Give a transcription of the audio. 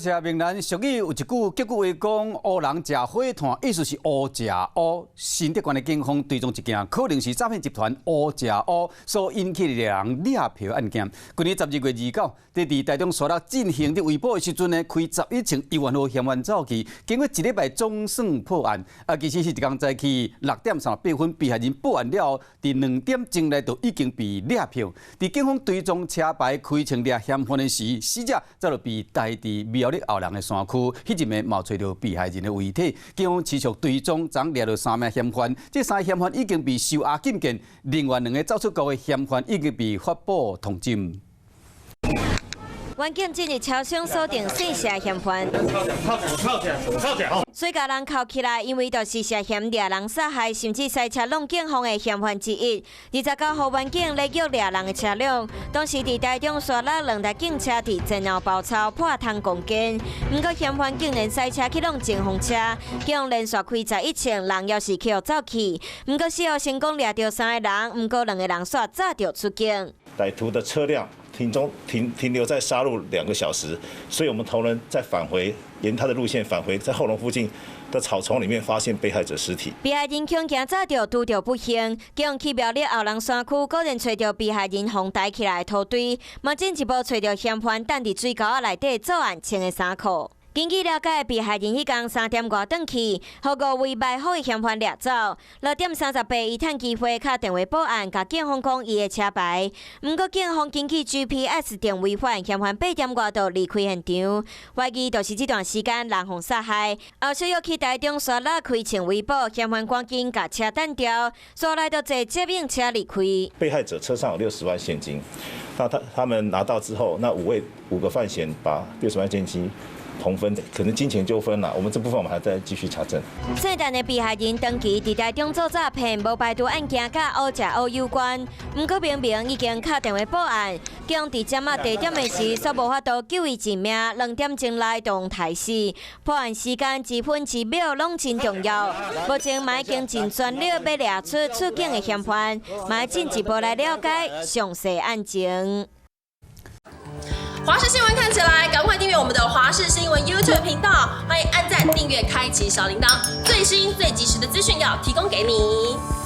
謝明蘭，俗語有一句結句話講，烏人食火炭，意思是烏食烏。新竹縣的警方追蹤一件可能是詐騙集團烏食烏所引起的掠人掠票案件。去年12月29，佇台中沙鹿進行的圍捕的時陣呢，開11程1萬號嫌犯走去，經過一禮拜總算破案。啊，其實是一工早起6點38分，被害人報案了後，佇2點鐘內就已經被掠票。佇警方追蹤車牌開槍掠嫌犯的時，死者早就被帶佇苗栗後人的山區，彼一暝嘛揣著被害人的遺體。警方持續追蹤，昨掠著三名嫌犯，這三个嫌犯已經被收押禁見，另外兩个走出國的嫌犯已經被發布通緝。員警進入車廂鎖定姓謝嫌犯，隨共人銬起來，因為就是涉嫌掠人殺害，甚至賽車挵警方的嫌犯之一。29號，員警咧約掠人的車輛，當時佇台中沙鹿兩台警車佇前後包抄破窗攻堅，毋過嫌犯竟然賽車去挵前方車，警連續開11槍，人猶是予走去。毋過事後成功掠著三个人，毋過兩个人煞早就出境。歹徒的車輛停中停停留在沙鹿2個小時，所以我們同仁再返回沿他的路線返回，在後龍附近的草叢裡面發現被害者屍體。被害人恐驚早就拄著不幸，警去苗栗後龍山區，果然揣著被害人予抬起來土堆，嘛進一步揣著嫌犯等佇水溝仔內底作案穿的衫褲。根據了解，被害人彼工3點外轉去，予五位埋伏的嫌犯掠走。6點38，伊趁機會敲電話報案，共警方講伊的車牌。毋過警方根據 GPS 定位發現嫌犯8點外就離開現場，懷疑就是這段時間人予殺害。後續又去台中沙鹿開槍圍捕，嫌犯趕緊共車擋掉，煞來就坐接應車離開。被害者車上有60萬現金，那他們拿到之後，那五個犯嫌把六十萬現金同分，可能金錢糾紛啦，我們這部分我們還在繼續查證。姓陳的被害人長期佇台中做詐騙，無排除案件佮烏食烏有關。毋過明明已經敲電話報案，警佇偵仔地點的時，煞無法度救伊一命，2點鐘內就刣死。破案時間一分一秒攏真重要。目前嘛已經盡全力欲掠出出境的嫌犯，嘛進一步來了解詳細案情。華視新聞看起來，趕快訂閱我們的華視新聞 YouTube 頻道，歡迎按讚、訂閱、開啟小鈴鐺，最新最及時的資訊要提供給你。